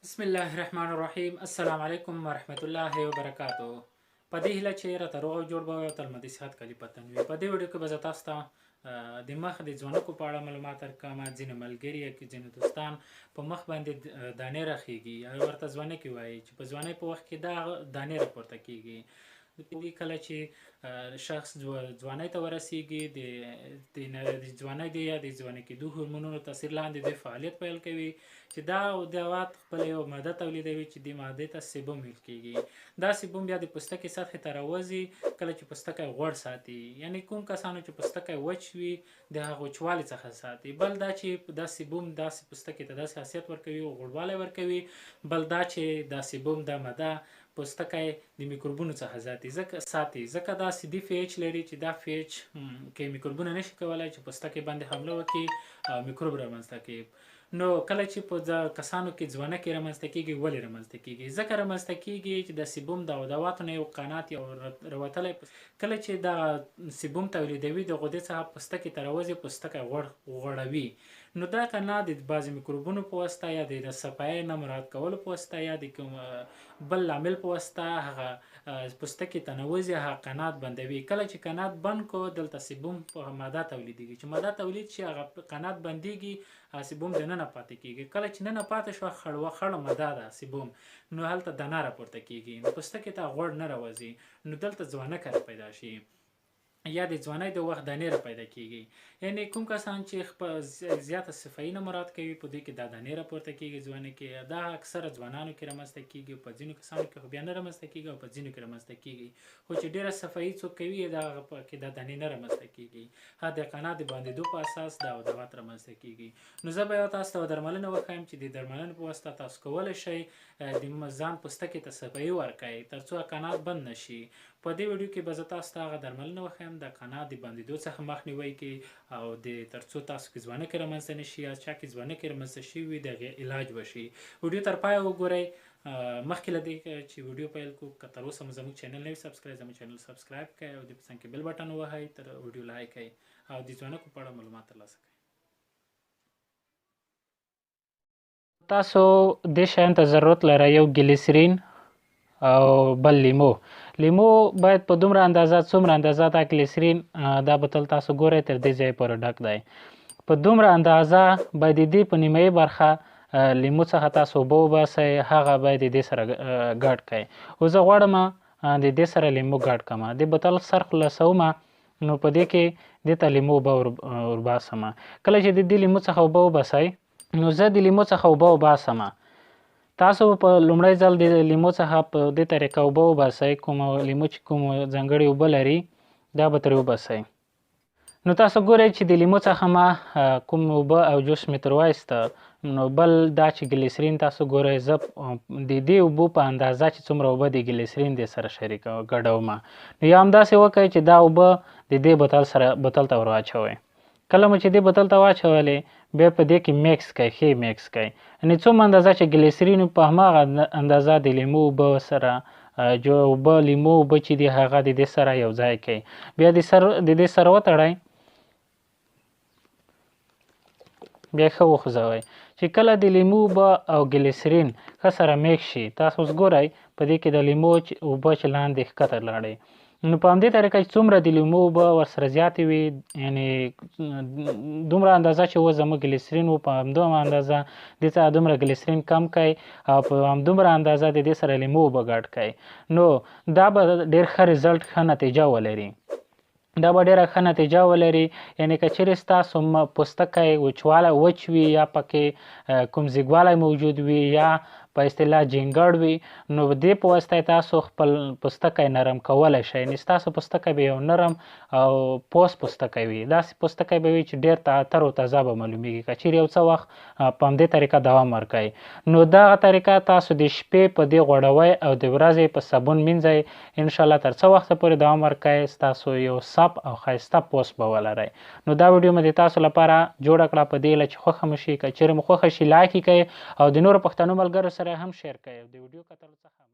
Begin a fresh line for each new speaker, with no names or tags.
بسم الله الرحمن الرحیم. السلام علیکم ورحمت الله وبرکاتو. په دې هیله چې راته روغ او جوړ به وئ او تل مو د صحت کالي پتن وي. په دې ویډیو کې به زه تاسو ته د مخ د ځوانکو په اړه معلومات درکړم. ځینې ملګري یا ځینې دوستان په مخ باندې دانې راخیږي او ورته ځوانکې وایي چې په ځوانۍ په وخت کې دا دانې راپورته کیږي. کله چې شخص ځوانۍ ته ورسیږي، د ځوانۍ دی یا د ځواني کېدو هورمونونو تاثیر لاندې د فعالیت پیل کوي چې دا دوات خپله یو ماده تولیدوي چې دې مادې ته سیبوم ویل کېږي. دا سیبوم بیا د پوستکي سطحې ته راوځي کله چې پوستکی غوړ ساتي، یعنی کوم کسانو چې پوستکی وچ وي د هغه وچوالي څخه ساتي. بل دا چې دا سیبوم داسې پوستکي ته داسې خاصیت ورکوي او غوړوالی ورکوي. بل دا چې دا سیبوم دا ماده پوستکی د میکروبونو څخه ساتي، ځکه دا سیدي فی اچ لري چې دا فی اچ کې میکروبونه نشي کولای چې پوستکی باندې حمله وکړي او میکروب رامنځته کړي. نو کله چې په کسانو کې ځوانکې رامنځته کېږي، ولې رامنځته کېږي؟ ځکه رامنځته کېږي چې د سیبوم د عضلاتو نه یو قنات یو راوتلی، کله چې دا سیبوم تولیدوي د غدې څخه پوستکي ته راوځي، پوستکی غوړوي. نو دا قنات د بعضې میکروبونو په واسطه یا د صفایۍ نه مراعات کولو په واسطه یا د کوم بل لامل په واسطه هغه پوستکي ته ننوځي، هغه قنات بندوي. کله چې قنات بند کو دلته سیبوم په ماده تولیدېږي، چې ماده تولید شي هغه قنات بندېږي، هغه سیبوم دننه پاتې کېږي. کله چې ننه پاتې شوه خړه ماده ده سیبوم، نو هلته دانه راپورته کېږي، نو پوستکي ته غوړ نه راوځي، نو دلته ځوانکه را پیدا شي یا د ځوانۍ د وخت دانې را پیدا کېږي. یعنی کوم کسان چې خپل زیاته صفایي نه مراعات کوي په دوی کې دا دانې راپورته کېږي ځوانۍ کې. دا اکثره ځوانانو کې رامنځته کېږي، په ځینو کسانو کې خو بیا نه رامنځته کېږي او په ځینو کې رامنځته کېږي، خو چې ډېره صفایي څوک کوي دا کې دا دانې نه رامنځته کېږي. ها د قنات د بندېدو په اساس دا عضلات رامنځته کېږي. نو زه به یو تاسو ته درملنه وښایم چې د درملنې په واسطه تاسو کولی شئ د ځان پوستکي ته صفایي ورکړئ ترڅو قنات بند نه شي. په دې ویډیو کې به زه تاسو ته هغه درملنه وښایم د قنات د بندېدو څخه مخنیوی کوي او د ترڅو تاسو کې ځوانکې رامنځته نه شي یا چا کې ځوانکې رامنځته شوي وي د هغې علاج وشي. ویډیو تر پایه وګورئ. مخکې له دې چې ویډیو پیل کړو، که تر اوسه مو زموږ چینل نه وي subscribe، زموږ چینل subscribe کړئ او د په څنګ کې bell button ووهئ تر ویډیو لایک کړئ او د ځوانکو په اړه معلومات ترلاسه کړئ. تاسو دې شیانو ته ضرورت لرئ، یو ګلیسرین او بل لیمو. لیمو باید په دومره اندازه، څومره اندازه دا ګلیسرین دا بوتل تاسو ګورئ تر دې ځای پورې ډک دی، په دومره اندازه باید د دې په نیمایي برخه لیمو څخه تاسو اوبه وباسئ، هغه باید د دې سره ګډ کړئ. او زه غواړم د دې سره لیمو ګډ کړم، د بوتل سر خلاصوم، نو په دې کې دې ته لیمو اوبه ورباسم. کله چې د دې لیمو څخه اوبه وباسئ، نو زه د لیمو څخه اوبه وباسم. تاسو په لومړی ځل د لیمو څخه په دې طریقه اوبه وباسئ، کوم لیمو چې کوم ځانګړې اوبه لري دا به ترې وباسئ. نو تاسو ګورئ چې د لیمو څخه ما کوم اوبه او جوس مې ترې وایسته. نو بل دا چې ګلیسرین تاسو ګورئ، زه د دې اوبو په اندازه چې څومره اوبه د ګلیسرین دې سره شریک ګډوم. نو یا همداسې وکړئ چې دا اوبه د دې بوتل سره بوتل ته ور واچوئ. کله مو چې دې بوتل ته واچولې بیا په دې کې mix کړئ، ښې mix کړئ. یعنې څومره اندازه چې ګلیسرین په هماغه اندازه د لیمو اوبه سره جو اوبه لیمو اوبه چې دي هغه د دې سره یو ځای کړئ. بیا د دې سره وتړئ، بیا ښه وخوځوئ چې کله د لیمو اوبه او ګلیسرین ښه سره mix شي، تاسو اوس ګورئ په دې کې د لیمو اوبه چې لاندې ښکته لاړې. نو په همدې طریقه چې څومره د لیمو اوبه ورسره زیاتې وي، یعنې دومره اندازه چې اوس زموږ ګلیسرین و، په همدومره اندازه دې څخه دومره ګلیسرین کم کړئ او په همدومره اندازه د دې سره لیمو اوبه ګډ کړئ. نو دا به ډېر ښه result، ښه نتیجه ولري. دا به ډېره ښه نتیجه ولري. یعنې که چېرې ستاسو پوستکی وچوالی وچ وي یا پکې کوم زیږوالی موجود وي یا په اصطلاح جینګړ وي، نو دې په واسطه تاسو خپل پوستکی نرم کولی شئ. یعنې ستاسو پوستکی به یو نرم او پوست پوستکی وي، داسې پوستکی به وي چې ډېر تر او تازه به معلومیږي که چېرې یو څه وخت په همدې طریقه دوام ورکړئ. نو دغه طریقه تاسو د شپې په دې غوړوئ او د ورځې په صابون مینځئ، انشاءالله تر څه وخته پورې دوام ورکړئ، ستاسو یو سپ او ښایسته پوست به ولرئ. نو دا ویډیو مې د تاسو لپاره جوړه کړه په دې هیله چې خوښه مو شي. که چېرې مو خوښه شي لایک یې کړئ او د نورو پښتنو ملګرو سره هم share کړئ. او د ویډیو کتلو څخه